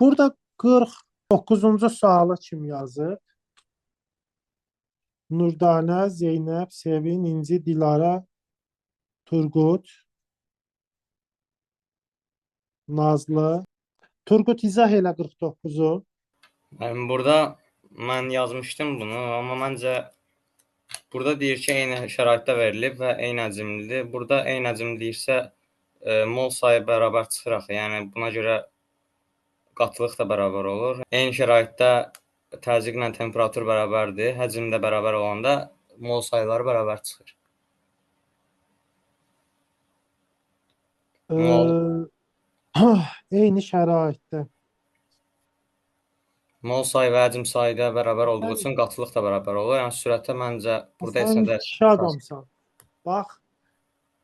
Burada 49-cu sualı kim yazıb? Nurdanə, Zeynəb, Sevin, İnci, Dilara, Turqut, Nazlı. Turqut izah elə 49-u. Yəni burada mən yazmışdım bunu, amma məncə burada deyir ki, eyni şəraitdə verilib və eyni həcmlidir. Burada eyni həcm deyirsə, mol sayı bərabər çıxır axı. Yəni buna görə qatılıq da bərabər olur. Eyni şəraitdə təzyiqlə temperatur bərabərdir. Həcm də bərabər olanda mol sayları bərabər çıxır. Mol Eyni şəraitdə. Mol sayı və həcm sayı da bərabər olduğu Sən, üçün qatılıq da bərabər olur. Yəni sürətə məncə burada heç sən nə də kişi adamsan. Bax,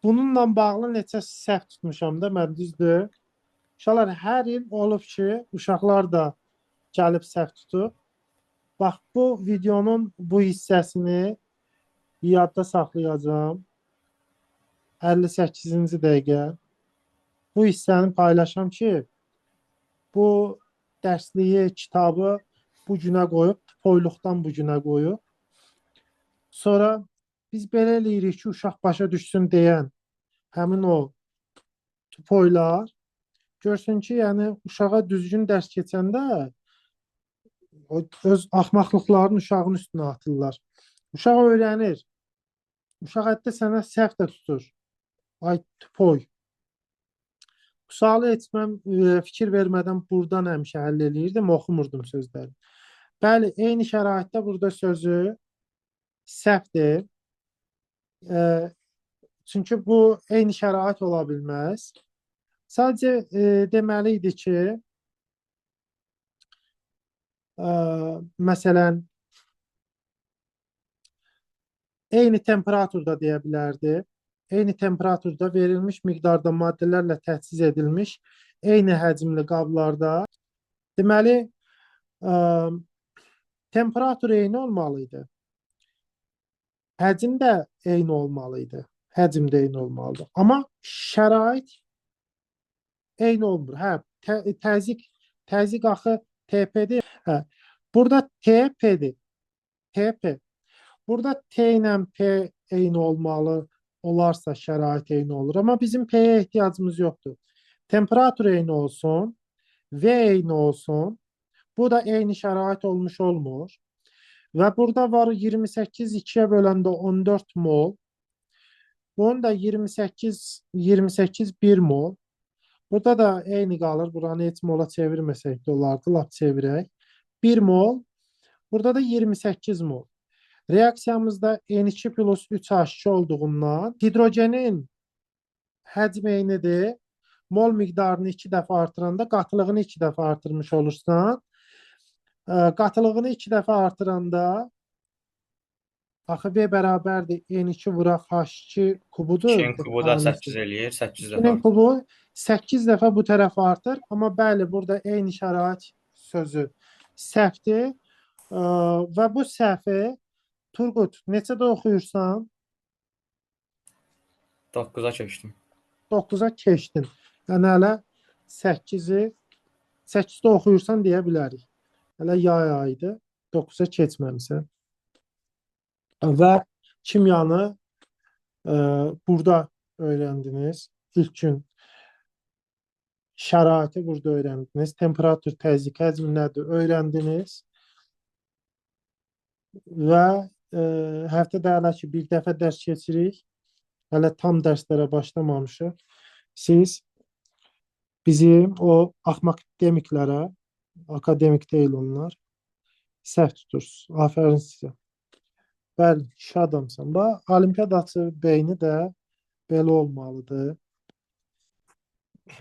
bununla bağlı neçə səhv tutmuşam da mən, düzdür? Uşaqlar hər il olub ki, uşaqlar da gəlib səhv tutub. Bax, bu videonun bu hissəsini yadda saxlayacağam. 58-ci dəqiqə. Bu hissəni paylaşam ki, bu dərsliyi, kitabı bu günə qoyub, toyluqdan bu günə qoyub. Sonra biz belə eləyirik ki, uşaq başa düşsün deyən həmin o tupoylar görsün ki, yəni uşağa düzgün dərs keçəndə o öz axmaqlıqlarını uşağın üstünə atırlar. Uşaq öyrənir. Uşaq hətta sənə səhv də tutur. Ay tupoy. Bu sualı heç mən fikir vermədən buradan həmişə həll eləyirdim, oxumurdum sözləri. Bəli, eyni şəraitdə burada sözü səhvdir. Çünki bu eyni şərait ola bilməz. Sadəcə deməli idi ki, məsələn, eyni temperaturda deyə bilərdi. Eyni temperaturda verilmiş miqdarda maddələrlə təchiz edilmiş eyni həcmli qablarda. Deməli, temperatur eyni olmalı idi. Həcm də eyni olmalı idi. Həcm də eyni olmalıdır. Amma şərait eyni olmur. Hə, təzyiq axı TP-dir. Hə, burada TP-dir. TP. Burada T ilə P eyni olmalı olarsa şərait eyni olur. Amma bizim P-yə ehtiyacımız yoxdur. Temperatur eyni olsun, V eyni olsun. Bu da eyni şərait olmuş olmur. Və burada var 28 2-yə böləndə 14 mol. Bunun da 28 1 mol. Burada da eyni qalır. Buranı heç mola çevirməsək də olardı. Lap çevirək. 1 mol. Burada da 28 mol. Reaksiyamızda N2 plus 3H2 olduğundan hidrogenin həcmi eynidir. Mol miqdarını 2 dəfə artıranda qatılığını 2 dəfə artırmış olursan. Qatılığını 2 dəfə artıranda axı V bərabərdir N2 vuraq H2 kubudur. 2-nin kubu da 8 eləyir, 8 dəfə. 2-nin kubu 8 dəfə bu tərəfə artır. Amma bəli, burada eyni şərait sözü səhvdir. Və bu səhvi Turqut, neçədə oxuyursan? 9-a keçdim. 9-a keçdin. Yəni hələ 8-də oxuyursan deyə bilərik. Hələ yay ayıdır. 9-a keçməmisən. Və kimyanı burada öyrəndiniz. İlk gün şəraiti burada öyrəndiniz. Temperatur, təzyiq, həcm nədir öyrəndiniz. Və həftədə hələ ki bir dəfə dərs keçirik. Hələ tam dərslərə başlamamışıq. Siz bizim o axmakdemiklərə, akademik deyil onlar, səhv tutursunuz. Afərin sizə. Bəli, kişi adamsan. Bax, olimpiyadaçı beyni də belə olmalıdır.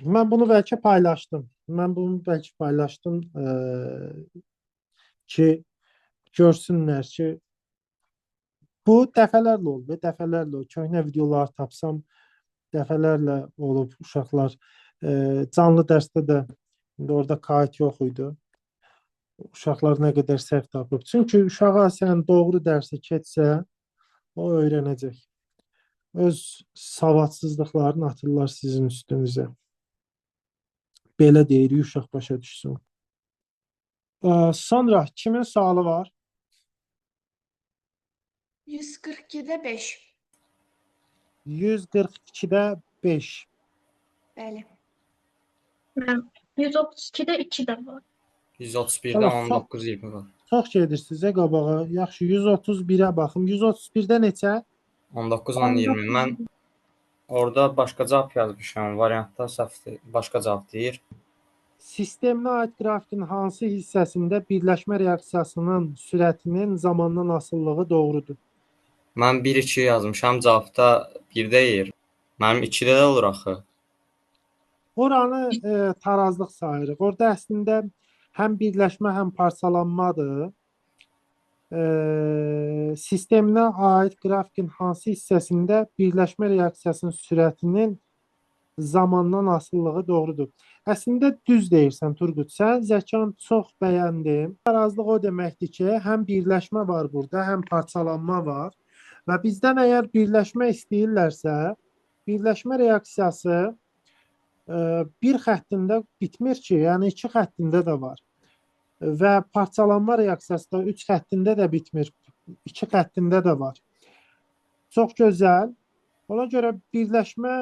Mən bunu bəlkə paylaşdım. Mən bunu bəlkə paylaşdım ki, görsünlər ki, bu dəfələrlə olub, dəfələrlə olub. Köhnə videolar tapsam, dəfələrlə olub uşaqlar. Canlı dərsdə də indi orada kayıt yox idi. Uşaqlar nə qədər səhv tapıb. Çünki uşağa sən doğru dərsi keçsə, o öyrənəcək. Öz savadsızlıqlarını atırlar sizin üstünüzə. Belə deyirik, uşaq başa düşsün. Sonra kimin sualı var? 142-də 5. 142-də 5. Bəli. Mən 132-də 2 də var. 131-də Tamam, 19 20 var. Çox gedirsiniz qabağa. Yaxşı, 131-ə baxım. 131-də neçə? 19 20. Mən orada başqa cavab yazmışam. Variantda səhvdir. Başqa cavab deyir. Sisteminə aid qrafikin hansı hissəsində birləşmə reaksiyasının sürətinin zamandan asılılığı doğrudur? Mən 1-2 yazmışam. Cavabda 1 deyir. Mənim 2-də də olur axı. Oranı tarazlıq sayırıq. Orada əslində həm birləşmə, həm parçalanmadır. Sisteminə aid qrafikin hansı hissəsində birləşmə reaksiyasının sürətinin zamandan asılılığı doğrudur? Əslində düz deyirsən Turqut. Sən zəkan çox bəyəndim. Tarazlıq o deməkdir ki, həm birləşmə var burada, həm parçalanma var. Və bizdən əgər birləşmə istəyirlərsə, birləşmə reaksiyası bir xəttində bitmir ki, yəni iki xəttində də var. Və parçalanma reaksiyası da üç xəttində də bitmir, iki xəttində də var. Çox gözəl. Ona görə birləşmə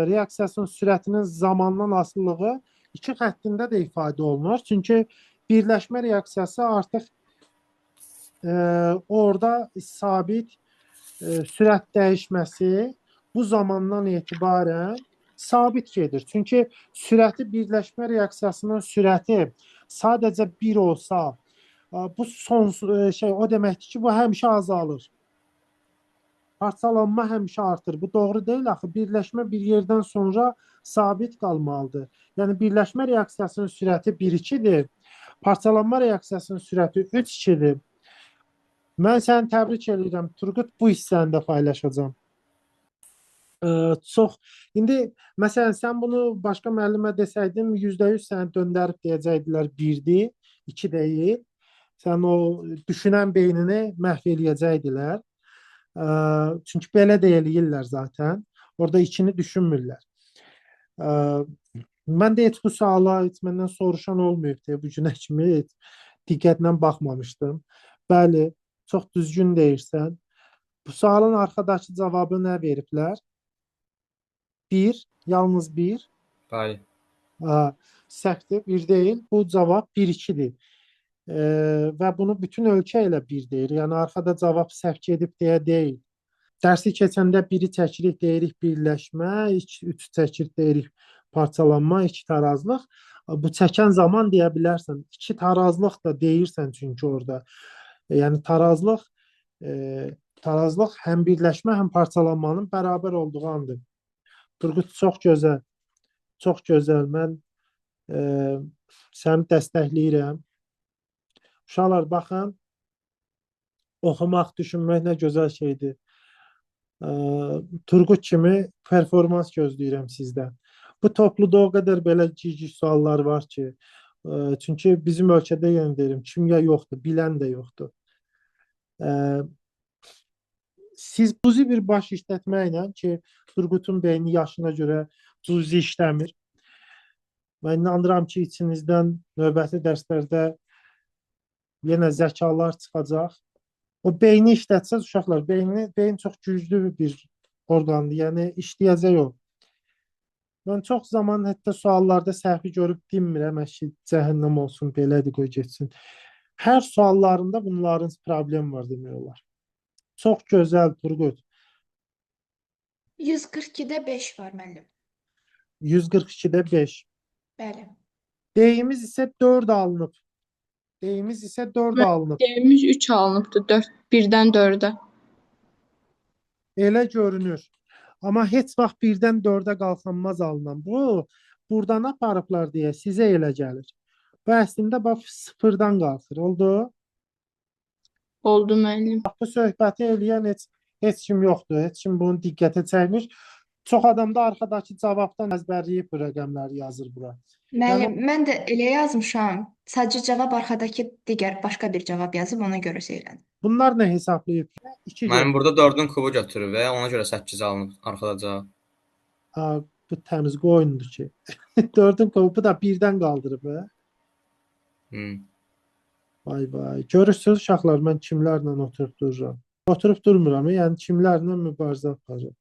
reaksiyasının sürətinin zamandan asılılığı iki xəttində də ifadə olunur. Çünki birləşmə reaksiyası artıq orada sabit sürət dəyişməsi bu zamandan etibarən sabit gedir. Çünki sürəti birləşmə reaksiyasının sürəti sadəcə 1 olsa, bu son şey o deməkdir ki, bu həmişə azalır. Parçalanma həmişə artır. Bu doğru deyil axı. Birləşmə bir yerdən sonra sabit qalmalıdır. Yəni birləşmə reaksiyasının sürəti 1-2-dir. Parçalanma reaksiyasının sürəti 3-2-dir. Mən səni təbrik edirəm Turqut, bu hissəni də paylaşacağam. Çox. İndi məsələn sən bunu başqa müəllimə desəydin %100 səni döndərib deyəcəkdilər 1-dir, 2 deyil. Sən o düşünən beynini məhv eləyəcəkdilər. Çünki belə də eləyirlər zaten. Orada 2-ni düşünmürlər. Mən də heç bu suala heç məndən soruşan olmayıb deyə bu günə kimi heç diqqətlə baxmamışdım. Bəli, çox düzgün deyirsən. Bu sualın arxadakı cavabı nə veriblər? 1, yalnız 1. Bəli. Səhvdir, 1 deyil. Bu cavab 1-2-dir. Və bunu bütün ölkə elə 1 deyir. Yəni arxada cavab səhv gedib deyə deyil. Dərsi keçəndə 1-i çəkirik, deyirik birləşmə, 2, 3 çəkirik, deyirik parçalanma, 2 tarazlıq. Bu çəkən zaman deyə bilərsən. 2 tarazlıq da deyirsən çünki orada. Yəni tarazlıq tarazlıq həm birləşmə, həm parçalanmanın bərabər olduğu andır. Turqut çox gözəl. Çox gözəl. Mən səni dəstəkləyirəm. Uşaqlar baxın, oxumaq, düşünmək nə gözəl şeydir. Turqut kimi performans gözləyirəm sizdən. Bu topluda o qədər belə cici suallar var ki, çünki bizim ölkədə yenə deyirəm, kimya yoxdur, bilən də yoxdur. Siz cüzi bir baş işlətməklə ki, Turqutun beyni yaşına görə cüzi işləmir. Mən inanıram ki, içinizdən növbəti dərslərdə yenə zəkalar çıxacaq. O beyni işlətsəz uşaqlar, beyin çox güclü bir orqandır. Yəni işləyəcək o. Mən çox zaman hətta suallarda səhvi görüb dinmirəm, əşi cəhənnəm olsun, belədir, qoy getsin. Hər suallarında bunların problem var demək olar. Çox gözəl Turqut. 142-də 5 var müəllim. 142-də 5. Bəli. Deyimiz isə 4 alınıb. Deyimiz isə 4 alınıb. Deyimiz 3 alınıbdır. 4, 1-dən 4-ə. Elə görünür. Amma heç vaxt 1-dən 4-ə qalxanmaz alınan. Bu, buradan aparıblar deyə sizə elə gəlir. Bu əslində bax sıfırdan qalxır. Oldu? Oldu müəllim. Bax, bu söhbəti eləyən heç kim yoxdur. Heç kim bunu diqqətə çəkmir. Çox adam da arxadakı cavabdan əzbərləyib bu rəqəmləri yazır bura. Müəllim, mən də elə yazmışam. Sadəcə cavab arxadakı digər başqa bir cavab yazıb ona görə söylədim. Bunlar nə hesablayıb? 2 Mənim burada 4-ün kubu götürüb və ona görə 8 alınıb arxada cavab. Ha, bu təmiz qoyundur ki. 4-ün kubu da 1-dən qaldırıb. Hə? Hmm. Vay vay. Görürsünüz uşaqlar, mən kimlərlə oturub dururam. Oturub durmuram, yəni kimlərlə mübarizə aparıram.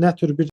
Nə tür bir